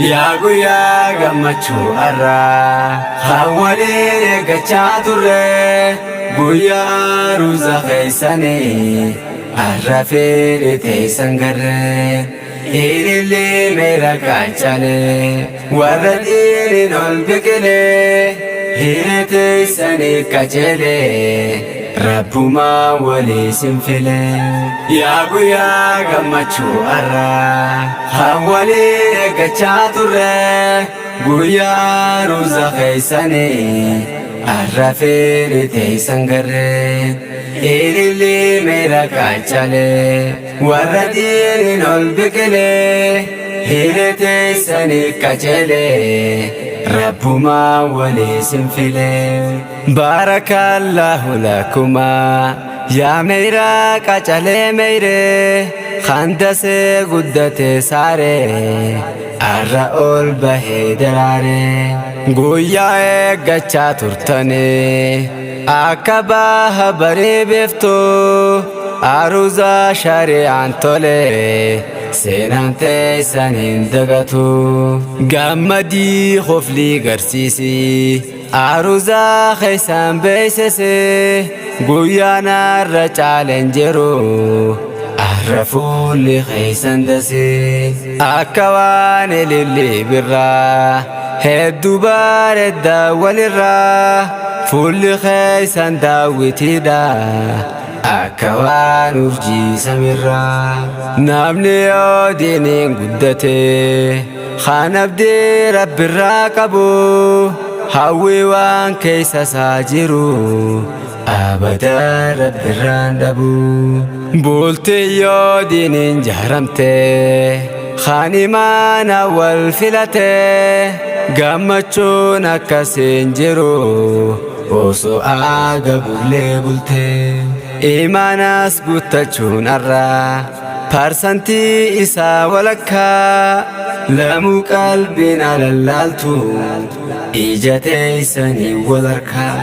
Yaa guyyaa gammachuu har'aa kan waliin eeggachaa turre guyyaa aruuza keessanii har'a firii teessan garree ililli meera qaacalee warra dhiiriin ol biqilee hiree teessanii qajeelee Rabbumaa walii sin filee. Yaa guyyaa gammachuu har'aa kan waliin eeggachaa turre guyyaa aruuza keessanii har'a firii teessan garree ililli meera qaacalee warra diiniin ol biqilee hiree teessanii qajeelee Rabbumaa walii sin filee. Baarakallahu lakumaa yaa meyraa qacalee meyree handasee guddate saaree arra ol bahee daraaree guyyaa eeggachaa turtanii akka baha barii biiftuu aruuzaa shari'aan tolee seenaan teessan hin dagatu gammadii koflii garsiisii. Aruzaa keessan beeksise guyyaan har'a caalen jiru har'a fuulli keessan dase akka waan ililli birraa hedduu bareedda walirraa fuulli keessan daawwitiidha akka waan urjii samirraa namni yoo diiniin guddate Kan abdii rabbirraa qabu hawwii waan keessa isaa jiru abadaa rabbirraan dhabu. Bultii yoo diiniin jaaramte kan imaana wal filate gammachuun akkasiin jiru osoo aga bullee bulte. Imaanaas guuttachuun arraa. Parsantii isaa walakkaa lamuu qalbiin alallaaltu ija teessanii wal harkaa.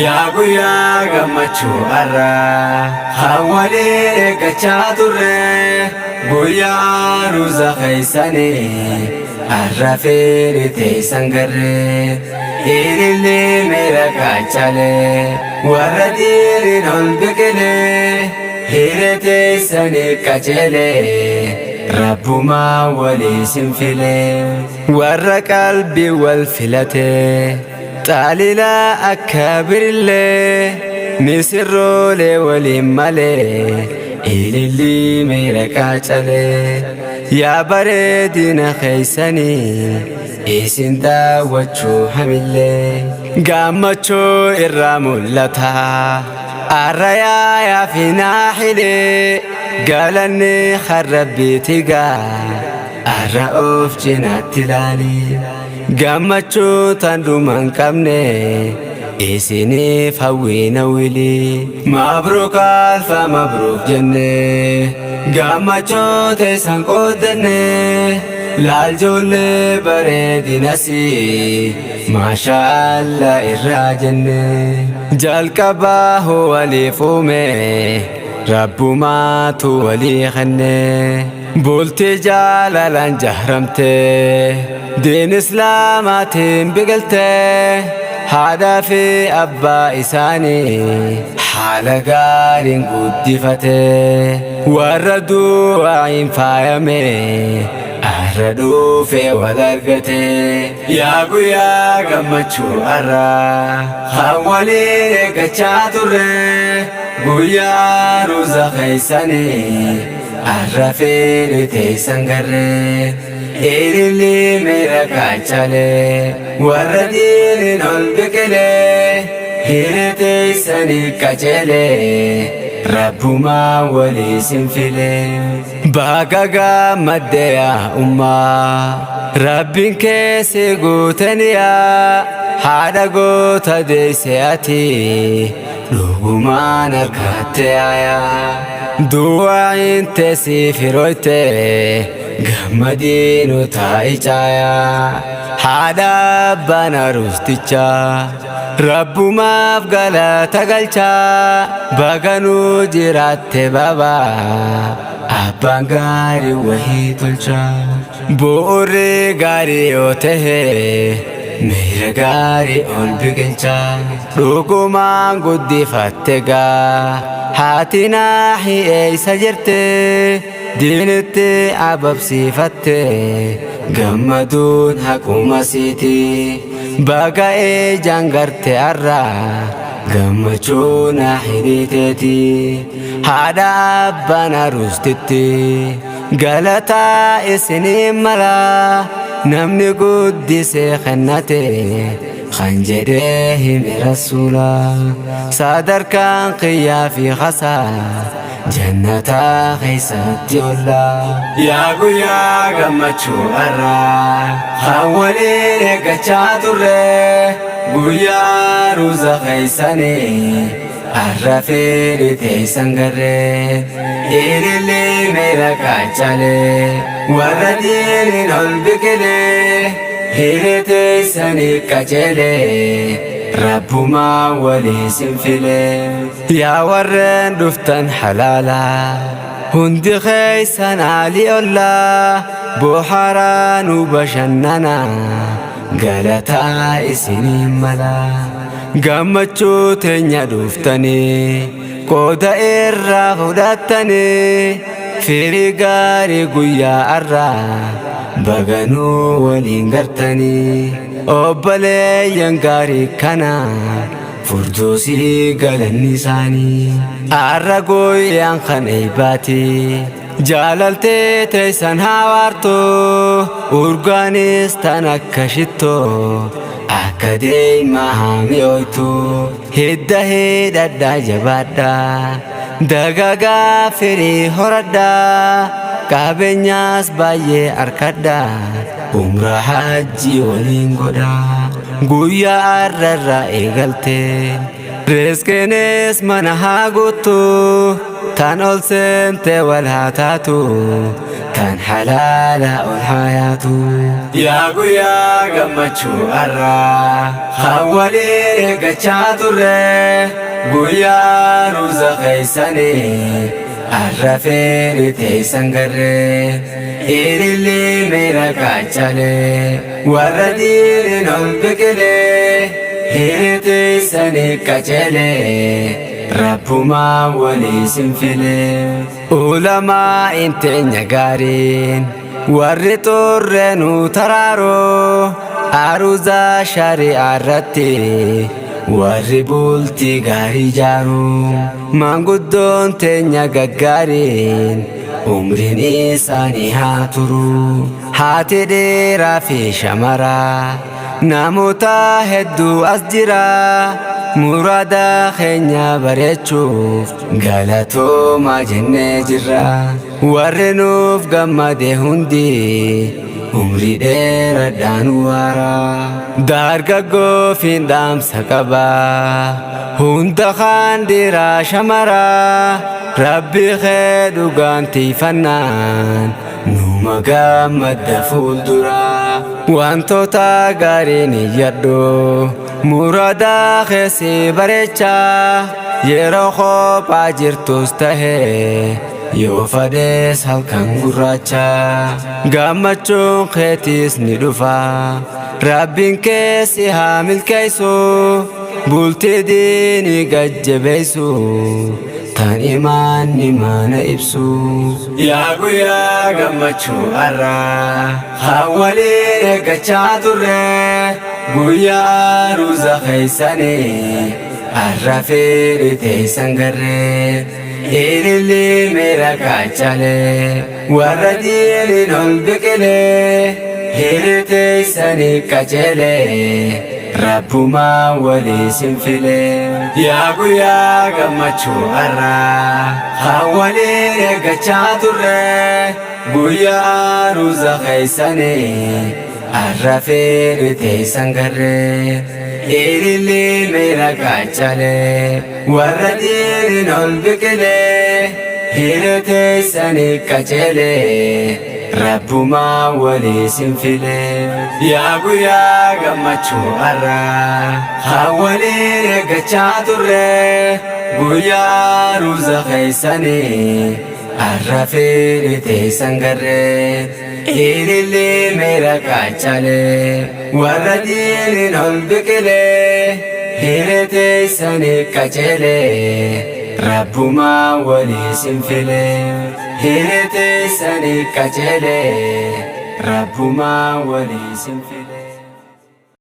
Yaa guyyaa gammachuu har'aa kan waliin eeggachaa turre guyyaa aruuza keessanii har'a firii teessan garree ililli miira qaacalee warra diiniin ol biqilee. Hiree teessanii qajeelee Rabbumaa walii sin filee. Warra qalbii wal filatee xaalilaa akka birillee misirroolee waliin malee ilillii miira qaacalee yaa bareedina keessanii isin daawwachuu hamillee gammachuu irraa mul'ata. Arrayaa fi naaxilee galanni kan rabbiiti gaa arra of cinaatti ilaali gammachuu tan dhuma hin qabne isiniif hawwiina wili mabruuk alfa mabruuk jenne gammachuu teessan qooddanne laal joollee bareedinasi Maashaa Allah irraa jenne. Jalqabaa waliif uume rabbumaatu walii kenne. Bultii jaalalaan jahramte diin islaamaatiin biqilte haadhaa fi abbaa isaanii haala gaariin guddifate warra du'aa'iin faayame arra dhufe wal argate. Yaa guyyaa gammachuu har'aa kan waliin eeggachaa turre guyyaa aruuza keessanii har'a firii teessan garree ililli miira qaacalee warra diiniin ol biqilee hiree teessanii qajeelee rabbumaa walii sin filee. Baga gammadde yaa ummaa Rabbiin kee si guuten yaa haadha goota deeyse ati dhugumaan argatte yaayaa du'aa'iin tee siif hirooyte gammadiinu taa'i caayaa haadha abbaan aruustichaa Rabbumaaf galata galchaa baga nuu jiraatte baba abbaan gaarii wahii tolchaa. Bu'uurri gaarii yoo tahe miira gaarii ol biqilcha. Dhugumaan guddifatte gaa haati naahi eeysa jirte diinitti ababsiifatte gammaduun haquma siiti. Baga ijaan garte arra gammachuu naahi teeti. Haadha abbaan aruustitti galataa isinii mala namni guddisee kennate kan jedhee hime rasuula. Sadarkaan qiyyaa fi hasaa jannataa keessatti olla. Yaa guyyaa gammachuu har'aa kan waliin eeggachaa turre guyyaa aruuza keessanii har'a firii teessan garree ilillee miira qaacalee warra diiniin ol biqilee hiree teessanii qajeelee rabbumaa walii sin filee. Yaa warreen dhuftan halaalaa hundi keessan aalii ollaa bohaaraa nu bashannanaa galataa isinii mala. Gammachuu teenya dhuftanii qooda irraa fudhattanii firii gaarii guyyaa har'aa baganuu waliin gartanii obboleeyyan gaarii kana furdoosii galanni isaanii har'a guyyaan kan eebbaati. Jaalaltee teessan haa waartu urgaanis tan akka shittoo akka deemaa haa mi'ooytu hidda hidhadhaa jabaadhaa dagagaa firii horadhaa qabeenyaas baay'ee arkadhaa umra hajji waliin godhaa guyyaa har'arraa eegaltee riskiinis mana haa guuttu tan ol seente wal haa taatu tan halaala ol haa yaatu. Yaa guyyaa gammachuu har'aa kan waliin eeggachaa turre guyyaa aruuza keessanii har'a firii teessan garree ilillee miira qaacalee warra diiniin ol biqilee hiree teessanii qajeelee rabbumaa walii sin filee. Ulamaa inteenya gaariin warri xurree nu taraaroo aruuza shari'aa irratti warri bultii gaarii jaaru maanguddoon teenya gaggaariin umriin isaanii haa turu. Haati dhiiraa fi shamaraa namoota hedduu as jira muraada keenya bareechuuf galatoomaa jennee jirra. Warri nuuf gammade hundi umrii dheeradhaan waara. Dargaggoo fi dhaamsa qaba hunda kan dhiiraa shamaraa rabbi kee dhugaan tiifannaan numa gammadda fuuldura. Wantoota gaariin iyyadhu muraada keessi bareechaa yeroo kophaa jirtus tahe yoo fadhees halkan gurraacha gammachuun keetiis ni dhufa. Rabbiin keessi haa milkeessu bultii diinii gajjabeessu tan imaanni mana ibsu. Yaa guyyaa gammachuu har'aa kan waliin eeggachaa turre guyyaa aruuza keessanii har'a firii teessan garree ilillee miira qaacalee warra diiniin ol biqilee hiree teessanii qajeelee rabbumaa walii sin filee. Yaa guyyaa gammachuu har'aa kan waliin eeggachaa turre guyyaa aruuza keessanii har'a firii teessan garree ilillee miira qaacalee warra diiniin ol biqilee hiree teessanii qajeelee rabbumaa walii sin filee. Yaa guyyaa gammachuu har'aa kan waliin eeggachaa turre guyyaa aruuza keessanii har'a firii teessan garree. Ililli meera qachalee warra diiniin ol biqilee hiree teessanii qaceelee rabbumaa walii sinfilee hiree teessanii qaceelee rabbumaa walii sinfilee.